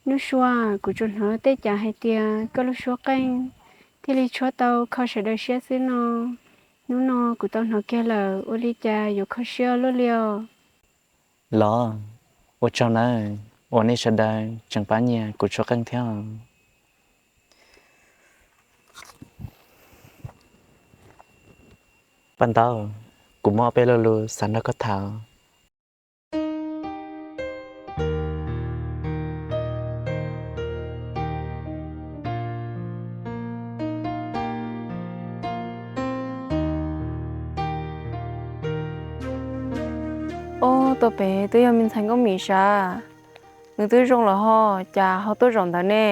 Nuj Sua, kuv tsuas hnov tej cav hais tias koj lub suab qeej thiaj li tshuab tau kho sawv daws siab xwb no. Hnub no kuv tau hnov kiag lawm, ua li cas yuav kho siab luaj li os? Los, ua tsaug nawb, uas nej sawv daws tseem pab nyiam kuv tshuab qeej thiab. Paj Ntaub, kuv muaj ob peb lo lus xav nrog koj tham. Ob, tuaj pem twb yog me ntxhais Nkauj Mim sav. Nws twb zoo lawm ho, cas ho tuaj zaum ntawd ne?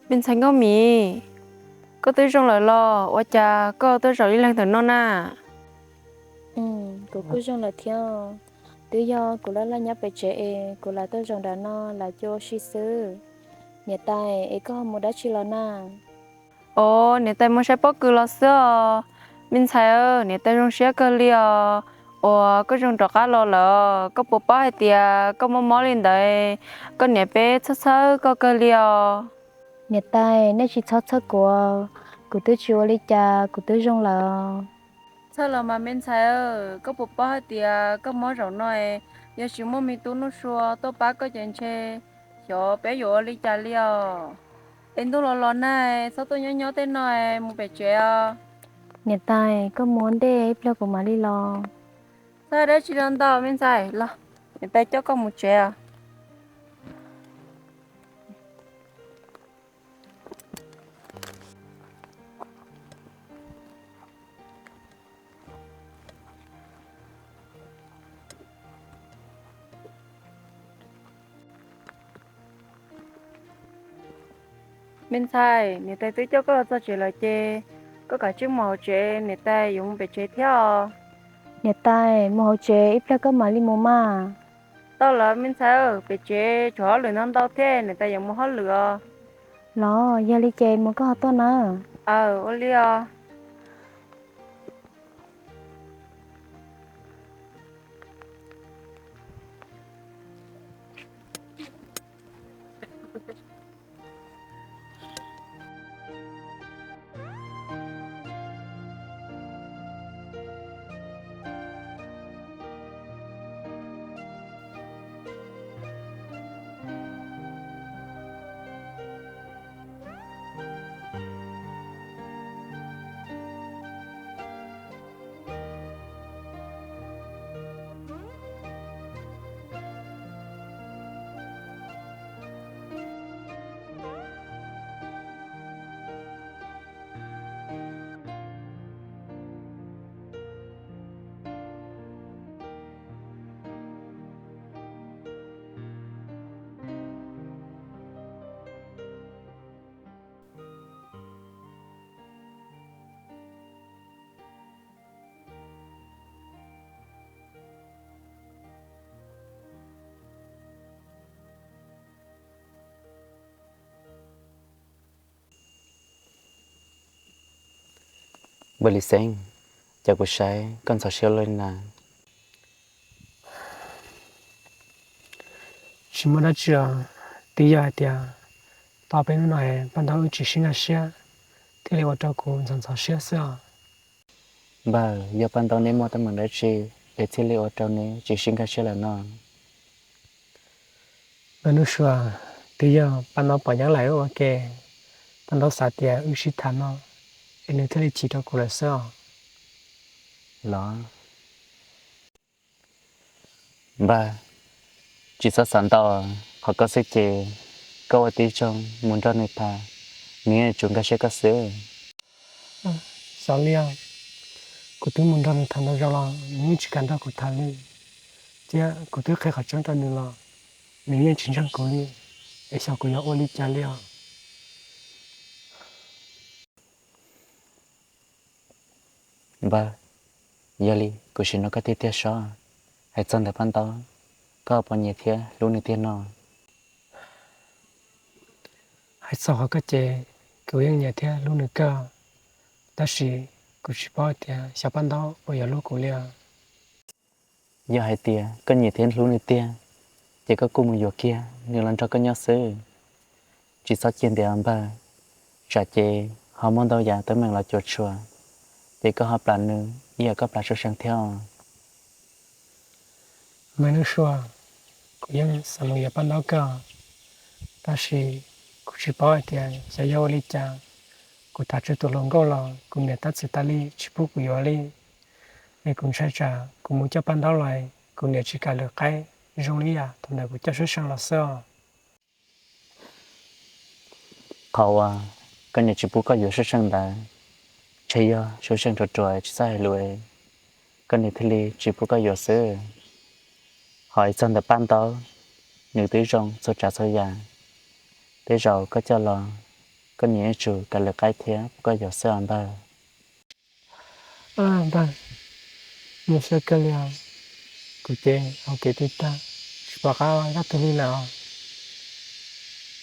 Me ntxhais Nkauj Mim, koj twb zoo lawm los ua cas koj tuaj zaum ib leeg ntawm no na? Kuv kuj zoo lawm thiab. Twb yog kuv laj laj nyob pem tsev es kuv lam tuaj zaum nram no lam cuag ua si xwb. Niam tais, es koj ho mus dab tsi los na? Os, niam tais mus saib pob kws los xwb os. Me ntxhais, niam tais zoo siab kawg li os, uas koj zoo rov qab los lawm. Koj puas paub hais tias koj mob mob li ntawd, koj niam peb txhawj txhawj koj kawg li os. Niam tais, nej tsis txhob txhawj kuv, kuv twb tsis ua li cas, kuv twb zoo lawm. Txhawj los mas me ntxhais, koj puas paub hais tias koj mob zaum no, yog tsis muaj me tub Nuj Sua tuaj pab koj ces ntshe xyov peb yuav ua li cas li os. Es ntuj los los nag, txhob tuaj nyob nyob tej no, mus pem tsev os. Niam tais, koj mus ua ntej ib pliag kuv mam li los. Txhob dab tsi los ntau me ntxhais, los, niam tais coj koj mus tsev os. Me ntxhais, niam tais twb coj koj los txog tsev lawm ces koj kav tsij mus hauv tsev, niam tais yuav mus pem tsev thiab os. Niam tais, mus hauv tsev ib pliag koj mam li mus mas. Tau lawm me ntxhais, pem tsev tshuav hauj lwm ntau ntau thiab, niam tais yuav mus hauj lwm os. Los yog li ces mus koj ho tuaj nawb. Aw, ua li os. Npawg Lis Xeeb, cas kuv saib koj ntxhov siab luaj li na? Tsis muaj dab tsi os, twb yog hais tias tau peb hnub no Paj Ntaub wb tsis sib nkag siab thiaj li ua rau kuv ntxhov ntxhov siab xwb os. Npawg, yog Paj Ntaub neb muaj teeb meem dab tsi es thiaj li ua rau neb tsis sib nkag siab lawm no? Npawg Nuj Sua, twb yog Paj Ntaub pom Yeeb Laim wb ua ke, Paj Ntaub xav tias wb sib tham no es nws thiaj li chim rau kuv lawm xwb os. Los, npawg, tsis txhob xav ntau, qhov koj xwb ces koj ua tib zoo mus nrog nws tham, nws yeej yuav tsum nkag siab koj xwb. Xav li os, kuv twb mus nrog nws tham ntau zaus los nws yeej tsis kam nrog kuv tham li, thiab kuv twb qhia qhov tseeb rau nws los nws yeej tsis ntseeg kuv li, es xyov kuv yuav ua li cas li os. Npawg, yog li kuv sim nrog koj tiag tiag sob, hais txog ntawm Paj Ntaub, koj puas nyiam thiab hlub nws tiag no? Hais txog qhov koj ces kuv yeej nyiam thiab hlub nws kawg. tab sis kuv tsis paub hais tias xyov paj ntaub puas yuav hlub kuv li os. Yog hais tias koj nyiam thiab hlub nws tiag, ces koj kuj mus yuav kiag nws los nrog koj nyob xwb. Tsis txhob cia ntev os npawg, tsam ces ho muaj ntau yam teeb meem los cuam tshuam, ces koj ho plam nws ib yam koj plam Suab Seej thiab os. Npawg Nuj Sua, kuv yeej xav mus yuav paj ntaub kawg, tab sis kuv tsis paub hais tias xyov yog ua li cas, kuv tham tswv tus hluas nkauj los kuv niam tab txwm tas li tsis pub kuv yuav li. Es kuv ntshai tsam kuv mus coj paj ntaub los kuv niam tsis kam lwm qaib zoo li yam thaum ntawd kuv coj Suab Seej los xwb os. Qhov uas koj niam tsis pub koj yuav Suab Seej ntawd, ntshe yog Suab Seej ruam ruam tsis txawj hais lus, koj niam thiaj li tsis pub koj yuav xwb. Ho ib txog ntawm paj ntaub, nws twb zoo txhua tsav txhua yam, tej zaum koj coj los, koj niam yuav tsum kam lwm qaib thiab pub koj yuav xwb os npawg. Npawg, nyuaj siab kawg li os, kuv ces hauv kev tij tag, tsis pom qab zaj twg li lawm os.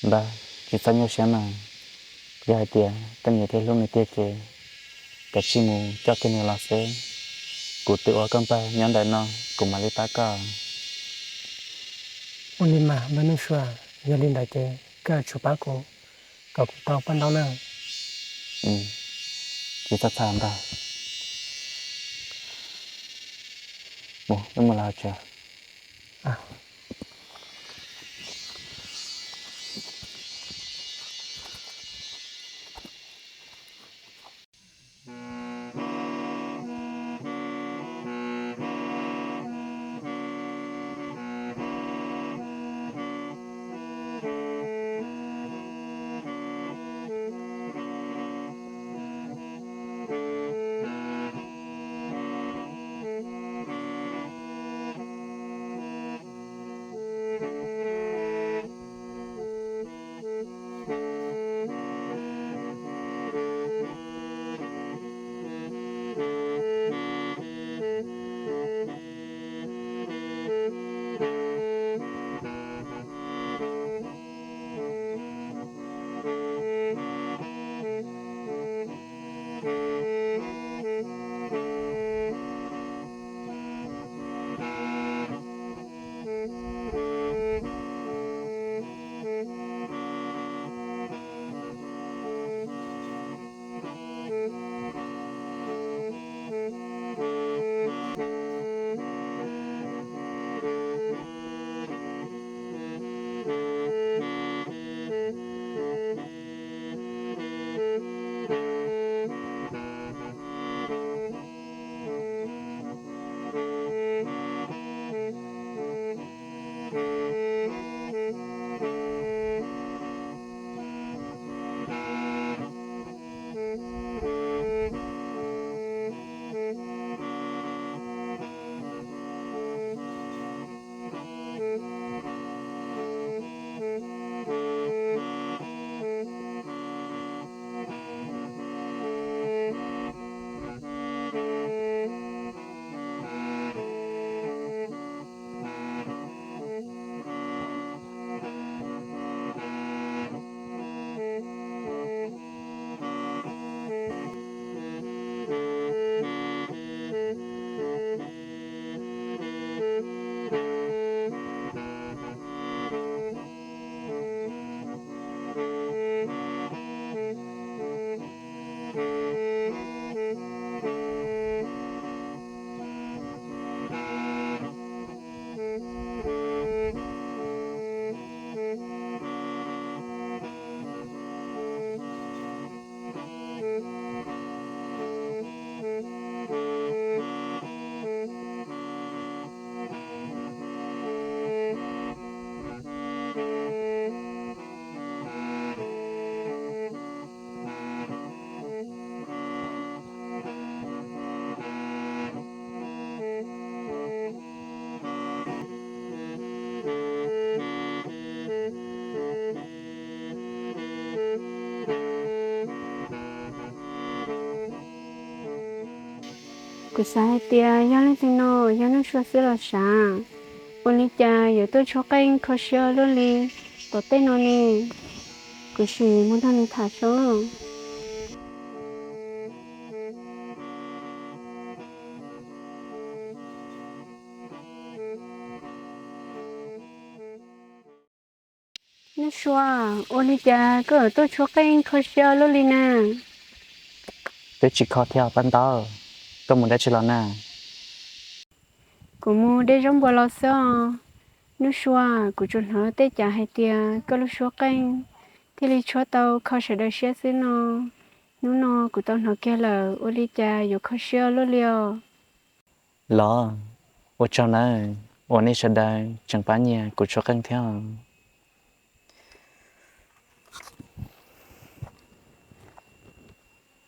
Npawg, tsis txhob nyuaj siab mas, yog hais tias koj nyiam thiab hlub nws tiag ces kav tsij mus coj kiag nws los xwb. Kuv twb ua koj npawg nyob ntawm no, kuv mam li pab koj. Ua li mas npawg Nuj Sua, yog li ntawd ces koj yuav tsum pab kuv kom kuv tau paj ntaub na. Tsis txhob txhawj npawg, mus wb mus los tsev. Kuv xav hais tias yog leej twg no yog Nuj Sua xwb los sav, ua li cas yuav tuaj tshuab qeej kho siab luaj li tom tej no ne? Kuv sim mus nrog nws tham saib. Nub Sua, ua li cas koj yuav tuaj tshuab qeej kho siab luaj li na? Twb tsis kho thiab Paj Ntaub, koj mus dab tsi los na? Kuv mus de zaub npua los xwb os. Nub Sua, kuv tsuas hnov tej cav hais tias koj lub suab qeej thiaj li tshuab tau kho sawv daws siab xwb no. Hnub no kuv tau hnov kiag lawm, ua li cas yuav kho siab luaj li os? Los, ua tsaug nawb, uas nej sawv daws tseem pab nyiam kuv tshuab qeej thiab.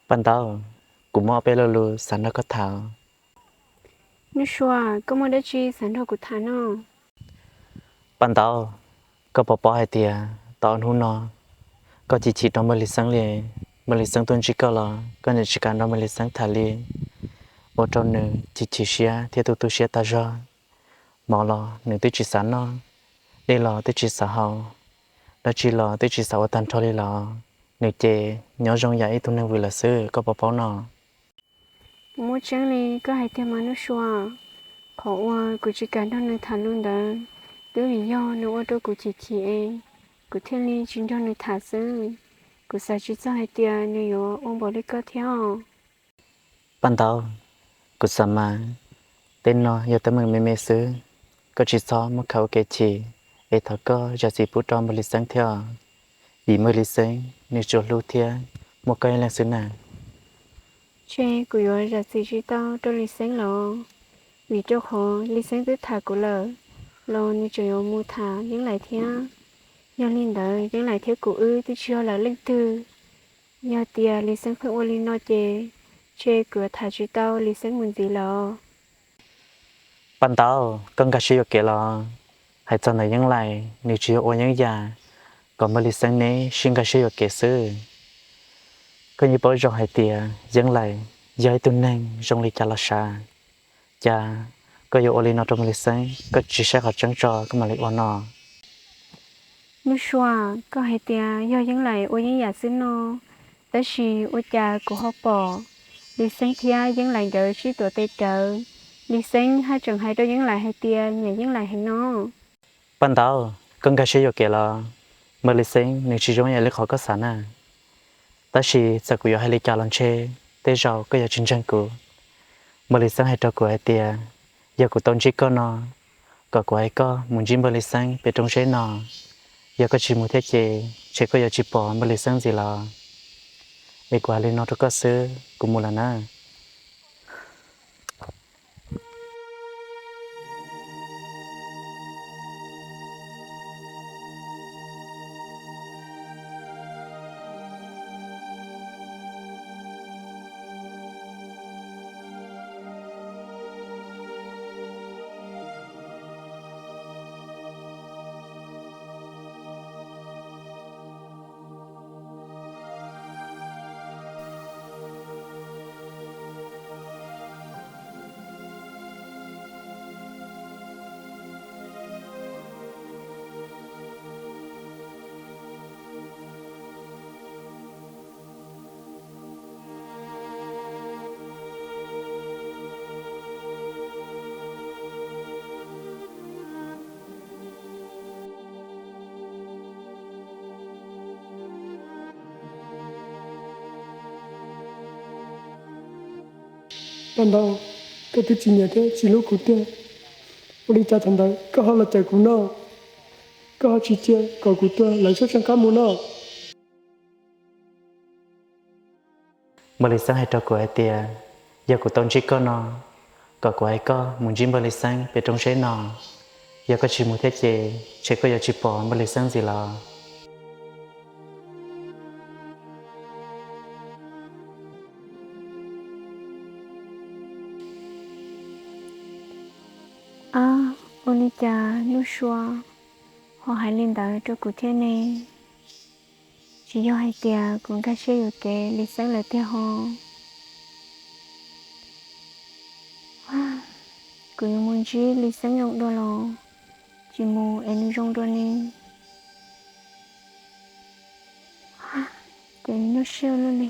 Paj Ntaub, kuv muaj ob peb lo lus xav nrog koj tham. Nub Sua, koj muaj dab tsi xav nrog kuv tham no? Paj Ntaub, koj puas paub hais tias tau ob hnub no koj chim chim rau Npawg Lis Xeeb li. Npawg Lis Xeeb tuaj ntsib koj los koj niam tsis kam nrog Npawg Lis Xeeb tham li, ua rau nws chim chim siab thiab tu tu siab tag zog. Mov los nws twb tsis xav noj, dej los twb tsis xav haus, dab tsi los twb tsis xav ua tag nrho li los nws ces nyob zoo yam ib tug neeg vwm lawm xwb, koj puas paub no? Muaj tseeb li koj hais tiag mas Nub Sua. Qhov uas kuv tsis kam nrog nws tham lus ntawd twb vim yog nws ua rau kuv chim chim es kuv thiaj li tsis nrog nws tham xwb. Kuv xav tsis txog hais tias nws yuav ua npaum li koj thiab. Paj Ntaub, kuv xav mas tej no yog teeb meem me me xwb, koj tsis txhob muab khaws ua kev chim, es thov koj zam txim pub rau Npawg Lis Xeeb thiab, vim Npawg Lis Xeeb nws tsuas hlub thiab muaj koj ib leeg xwb na. Ces kuv yuav zam txim tsis tau rau Lis Xeeb los, vim rau qhov Lis Xeeb twb tham kuv lawm, los nws tseem yuav mus tham Yeeb Laim thiab. Yog li ntawd Yeeb Laim thiab kuv wb twb tsis yog lawv leej twg. Yog tias Lis Xeeb pheej ua li no ces, ces kuv yuav tham tsis tau Lis Xeeb mus ntxiv lawm. Paj Ntaub, koj nkag siab yuam kev los? Hais txog ntawm Yeeb Laim, nws tsis yog ua yeeb yam kom Npawg Lis Xeeb neb sib nkag siab yuam kev xwb. Koj yeej paub zoo hais tias Yeeb Laim yog ib tug neeg zoo li cas los sav, cas koj yuav ua li no rau Npawg Lis Xeeb, koj tsis saib qhov tseeb tso koj mam li ua no. Nub Sua, koj hais tias yog Yeeb Laim ua yeeb yam xwb no, tab sis ua cas kuv ho pom Lis Xeeb thiab Yeeb Laim nkawd sib tuav tes rawv, Lis Xeeb haj tseem hais rau Yeeb Laim hais tias nyiam Yeeb Laim heev no. Paj Ntaub, koj nkag siab yuam kev los? Npawg Lis Xeeb nws tsis zoo ib yam li qhov koj xav na. Tab sis txawm kuv yuav hais li cas los ntshe tej zaum koj yuav tsis ntseeg kuv. Npawg Lis Xeeb hais rau kuv hais tias yog kuv tau ntsib koj no, kom kuv hais koj mus ntsib Npawg Lis Xeeb pem roob zeb no. Yog koj tsis mus thiab ces ntshe koj yuav tsis pom Npawg Lis Xeeb ntxiv los. Es kuv hais li no rau koj xwb, kuv mus lawm na. Paj Ntaub, koj twb tsis nyiam thiab tsis hlub kuv tiag, ua li cas thaum ntawd koj ho los cawm kuv no? Koj ho tsis cia kom kuv tuag lawv sab sab qab mus no? Npawg Lis Xeeb hais rau kuv hais tias yog kuv tau ntsib koj no, kom kuv hais koj mus ntsib Npawg Lis Xeeb pem roob zeb no. Yog koj tsis mus thiab ces ntshe koj yuav tsis pom Npawg Lis Xeeb ntxiv los. Ab, ua li cas Nuj Sua ho hais li ntawd rau kuv thiab ne? Tsis yog hais tias kuv nkag siab yuam kev Lis Xeeb lawm tiag ho. Kuv yuav mus ntsib Lis Xeeb zoo dua los tsis mus es nws zoo dua ne? Ces nyuaj siab luaj li.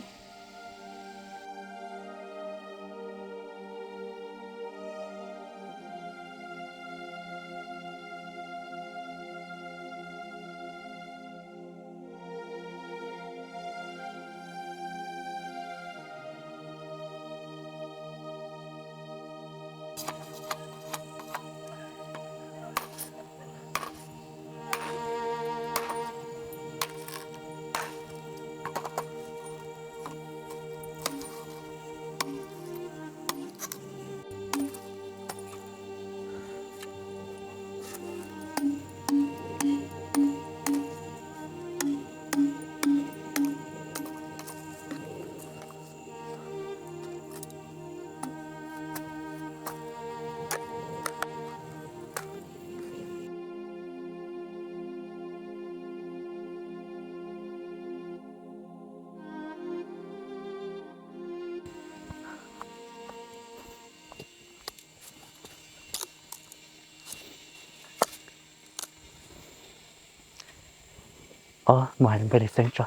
Ob, mus hais Npawg Lis Xeeb tso.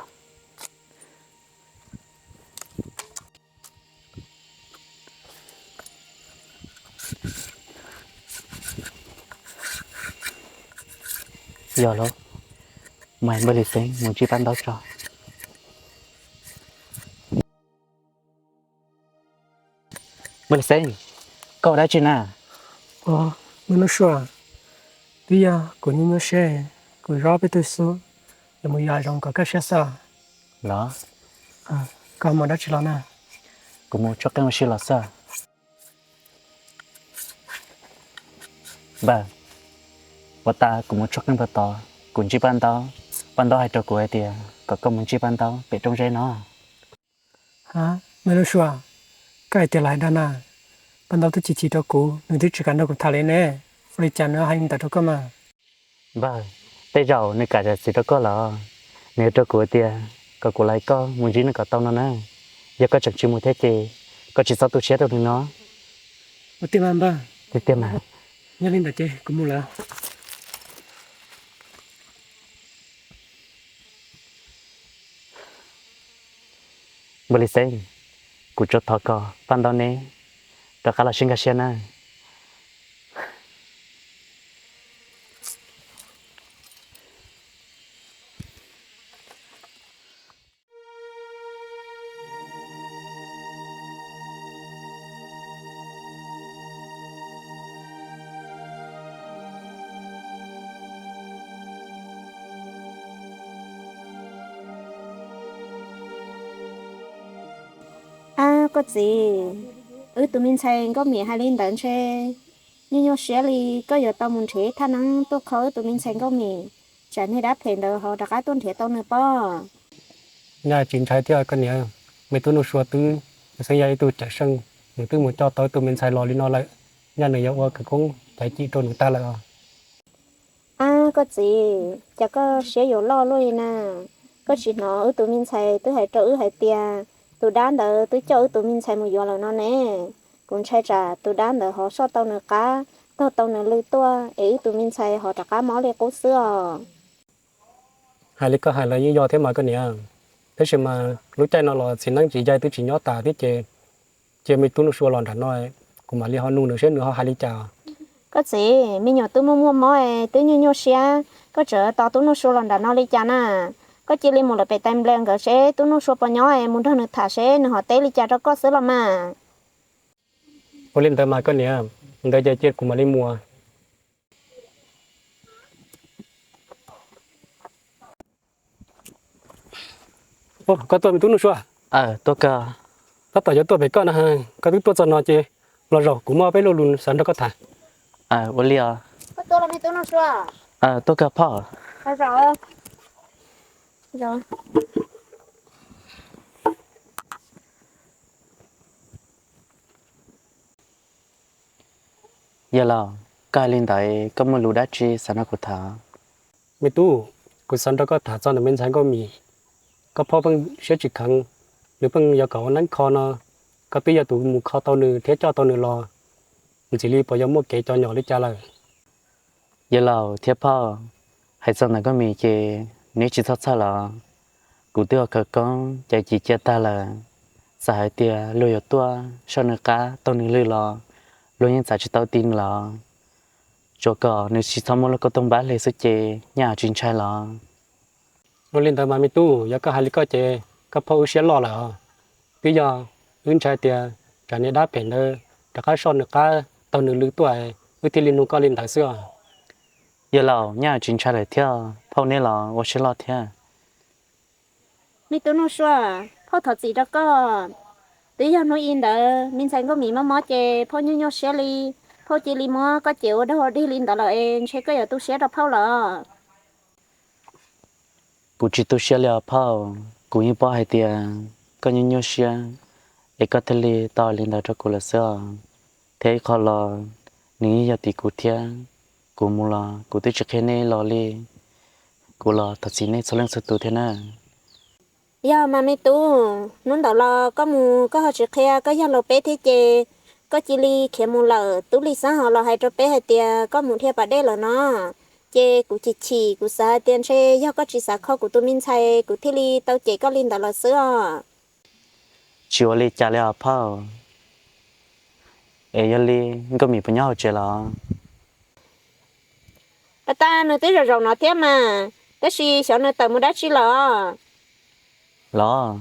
Yog lawm, mus hais Npawg Lis Xeeb mus ntsib paj ntaub tso. Npawg Lis Xeeb, koj ua dab tsi na? Npawg Nuj Sua, twb yog kuv nyuaj nyuaj siab, kuv zaub peb tug xub, yuav mus yos zoo kom kaj siab xwb. Los, koj mus dab tsi los na? Kuv mus tshuab qeej ua si los xwb. Npawg, ua tas kuv mus tshuab qeej puag tod, kuv ntsib paj ntaub, paj ntaub hais rau kuv hais tias kom koj mus ntsib paj ntaub pem Rooj Zeb no. Ha, Npawg Nuj Sua, koj hais tias lawv hais dag na, paj ntaub twb chim chim rau kuv, nws twb tsis kam nrog kuv tham li ne, ua li cas nws hais li ntawd rau koj mas? Npawg, tej zaum nws kam zam txim rau koj los, nws hais rau kuv tias kom kuv lav koj mus ntsib nws kom tau no na. Yog koj tseem tsis mus thiab ces koj tsis txhob tu siab rau nws no. Ua tiag mas npawg? Tiag tiag mas. Yog li ntawd ces kuv mus lawm. Npawg Lis Xeeb, kuv tsuas thov kom paj ntaub neb rov qab los sib nkag siab na. Ab koj txiv, wb tus me ntxhais Nkauj Mim hais li ntawd ntshe nyuaj nyuaj siab li, koj yuav tau mus nrhiav thaj neeb tuaj kho wb tus me ntxhais Nkauj Mim, tsam niag dab phem ntawd ho rov qab tuaj nrhiav tau nws pob. Nyaj tsis ntshai thiab koj niam, me tub Nuj Sua twb xeeb yog ib tug cawm seej, nws twb mus coj tau tus me ntxhais los li no lawm, nyaj nws yuav ua khawv koob caiv cim rau nws tag lawm os. Ab koj txiv, cas koj siab yuav loj luaj li na? Koj tsis hnov wb tus me ntxhais twb hais rau wb hais tias tus dab ntawd twb coj wb tus me ntxhais mus yuav lawm no ne? Kuv ntshai tsam tus dab ntawd ho soj tau nws qab, taug tau nws lw tuaj es wb tus me ntxhais ho rov qab mob li qub xwb os. Hais li koj hais los yeej yog thiab mas koj niam, tab sis mas lub caij no los txiv neeb tsis yog twb tsis nyob tas thiab ces, cia me tub Nuj Sua los nram no, kuv mam li ho nug nws seb nws ho hais li cas. Koj txiv, me nyuam twb muaj muaj mob twb nyuaj nyuaj siab, koj tseem tos tub Nuj Sua los nram no li cas na? Koj cia li mus lawm pem tais nplias nkawd seb tub Nuj Sua puas nyob es mus nrog nws tham seb nws ho teb li cas rau koj xwb los mas. Ua li ntawd mas koj niam, ntawd ces cia kuv mam li mus. Koj tuaj me tub Nuj Sua? Tab tom yuav tuaj pem koj na, koj twb tuaj txog no ces los zaum kuv muaj peb lo lus xav nrog koj tham. Ua li os. Tuaj kawg phauj. Yawg laus, koj hais li ntawd koj muaj lus dab tsi xav nrog kuv tham? Me tub, kuv xav nrog koj tham txog ntawm me ntxhais Nkauj Mim. Koj phauj pheej siab tsis kheev, nws pheej yuav kom ua neeb kho no, koj twb yog tus mus kho tau nws thiab coj tau nws los, ntxim li puas yuav muaj kev cov nyom li cas lawm? Yawg laus thiab phauj, hais txog ntawm Nkauj Mim ces neb tsis txhob txhawj los. Kuv twb ua khawv koob caiv cim cia tag lawm. Txawm hais tias luag yuav tuaj soj nws qab taug nws lw los, luag yeej txav tsis tau ti nws los. Tsuas kom nws tsis txhob muaj lub koob tooj npab hli xwb ces nyaj tsis ntshai los. Ua li ntawd mas me tub, yog koj hais li koj ces koj phauj wb siab loj lawm os. Twb yog wb ntshai tias tsam niag dab phem ntawd rov qab soj nws qab taug nws lw tuaj, wb thiaj li nug koj li ntawd xwb os. Yawg laus, nyaj tsis ntshai lawm thiab, phauj neb los ua siab loj thiab. Me tub Nuj Sua, phauj thov txim rau koj. Twb yog hnub i ntawd me ntxhais Nkauj Mim mob mob ces phauj nyuaj nyuaj siab li, phauj cia li muab koj cev ua dog ua dig li ntawd lawm es ntshe koj yuav tu siab rau phauj lawm. Kuv tsis tu siab li os phauj, kuv yeej paub hais tias koj nyuaj nyuaj siab es koj thiaj li tau li ntawd rau kuv lawm xwb os. Thiab ib qho los nws yeej yog tim kuv thiab, kuv mus los kuv twb tsis qhia nej los li, kuv los thov txim nej txhua leej txhua tus thiab na. Yog mas me tub, hnub ntawd los koj mus koj ho tsis qhia koj yawg laus peb thiab ces koj cia li khiav mus lawm, tub Lis Xeeb ho los hais rau peb hais tias koj mus dhia pas dej lawm no. Ces kuv chim chim, kuv xav hais tias ntshe yog koj tsis xav kho kuv tus me ntxhais kuv thiaj li tau cem koj li ntawd los xwb os. Tsis ua li cas li os phauj. Es yog li Nkauj Mim puas nyob hauv tsev los? Pas tas nws twb zaum zaum no thiab mas, tab sis xyov nws tawm mus dab tsi lawm. Los?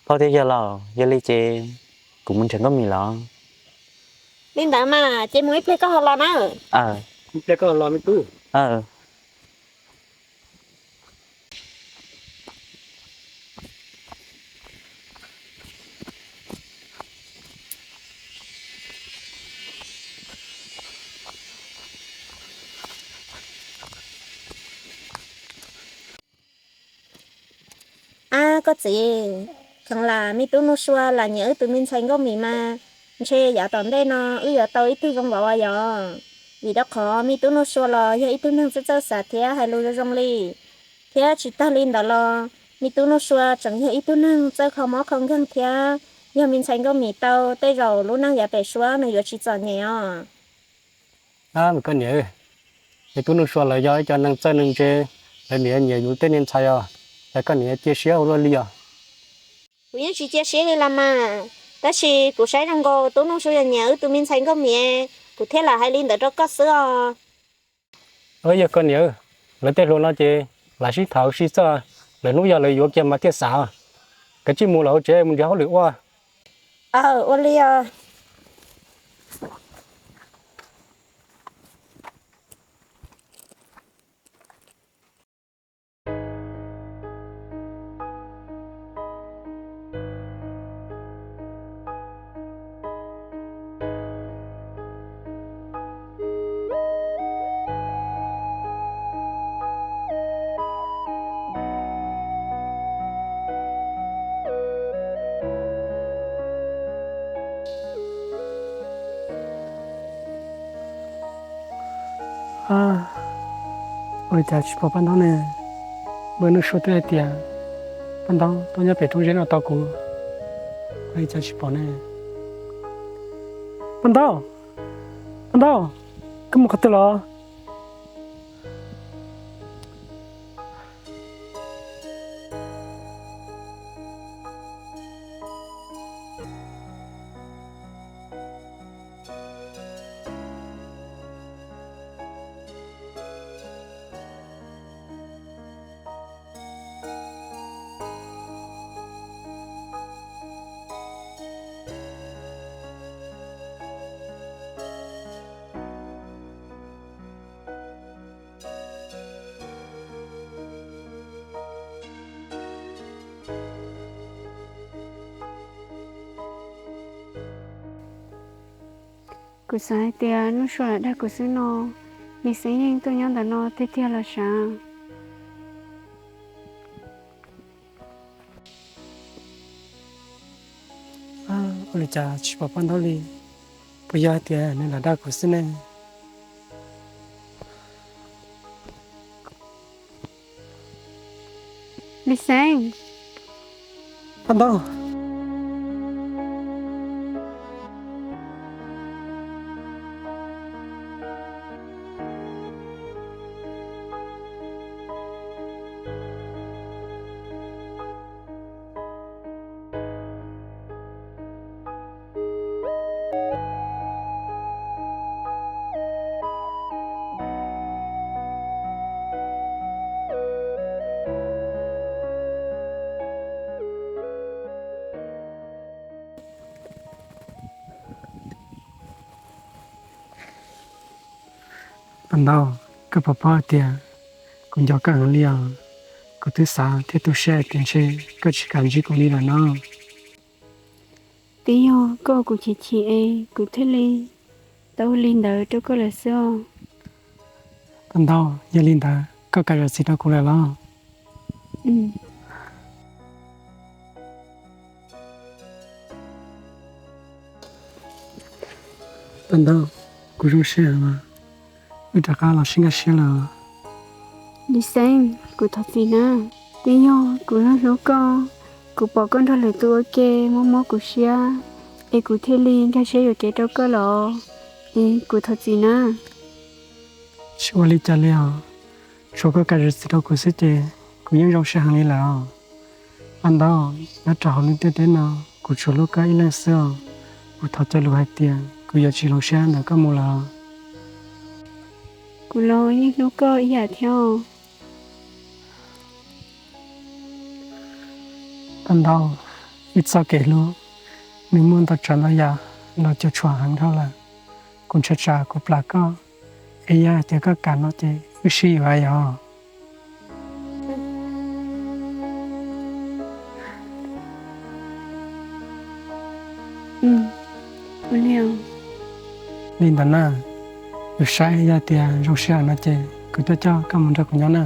Phauj thiab yawg laus, yog li ces kuv mus nrhiav Nkauj Mim los. Li ntawd mas ces mus ib pliag koj ho los na. Ib pliag koj ho los me tub. Ab koj txiv, kheev lam me tub Nuj Sua lam nyiam wb tus me ntxhais Nkauj Mim mas ntshe yav tom ntej no wb yuav tau ib tug zoo vauv yog. Vim rau qhov me tub Nuj Sua los yog ib tug neeg txawj txawj xav thiab hais lus zoo zoo li. Thiab tsis tag li ntawd los me tub Nuj Sua tseem yog ib tug neeg txawj kho mob kho nkeeg thiab, yog me ntxhais Nkauj Mim tau tej zaum lub neej yav pem suab nws yuav tsis txom nyem os. Ab koj niam, me tub Nuj Sua lawv yog ib co neeg txawj neeg ntse, lawv niam nyiam yus tej niag ntxhais os, cas koj niam cia siab ua luaj li os? Kuv yeej tsis cia siab li los mas, tab sis kuv saib zoo nkaus tub Nuj Sua yuav nyiam wb tus me ntxhais Nkauj Mim, kuv thiaj lam hais li ntawd rau koj xwb os. Yog koj niam, lawv tej hluas no ces lam sib tham sib txog, lwm hnub yog lawv yuav kiag mas thiaj xav. Kav tsij mus lawm hauv tsev mus nrhiav hauj lwm ua. Ua li os. Ua li cas tsis pom Paj Ntaub ne? Npawg Nuj Sua twb hais tias Paj Ntaub tuaj nyob pem roob zeb no tos kuv, ua li cas tsis pom ne? Paj Ntaub, Paj Ntaub, koj mus qhov twg los? Kuv xav hais tias Nuj Sua lam dag kuv xwb no, Lis Xeeb yeej tuaj nyob ntawm no tiag tiag los sav. Ua li cas tsis pom Paj Ntaub li? Puas yog hais tias nws lam dag kuv xwb ne? Lis Xeeb. Paj Ntaub. Paj Ntaub, koj puas paub tias kuv nco koj heev li os. Kuv twb xav thiab tu siab hais tias ntshe koj tsis kam ntsib kuv li lawm no. Twb yog koj ua kuv chim chim es kuv thiaj li tau ua li ntawd rau koj lawm xwb os. Paj Ntaub, yog li ntawd koj kam zam txim rau kuv lawm los? Paj Ntaub, kuv zoo siab heev, wb rov qab los sib nkag siab lawm. Lis Xeeb, kuv thov txim na. Twb yog kuv hlub hlub koj, kuv pom koj nrog lwm tus ua ke mob mob kuv siab, es kuv thiaj li nkag siab yuam kev rau koj los. Kuv thov txim na. Tsis ua li cas li os. Tsuas koj kam zam txim rau kuv xwb ces kuv yeej zoo siab heev li lawm os. Paj Ntaub, nyob rau hauv lub ntiaj teb no, kuv tsuas hlub koj ib leeg xwb os. Kuv thov cov lus hais tias kuv yuav tsis hloov siab ntawm koj mus lawm. Kuv los yeej hlub koj ib yam thiab. Paj Ntaub, wb txoj kev hlub nws muaj ntau tsav ntau yam los cuam tshuam heev dhau lawm. Kuv ntshai tsam kuv plam koj, es yog hais tias koj kam no ces wb sib yuav yom. Li ntawd na, kuv saib yog tias zoo sij hawm no ces kuv tuaj coj koj mus nrog kuv nyob na.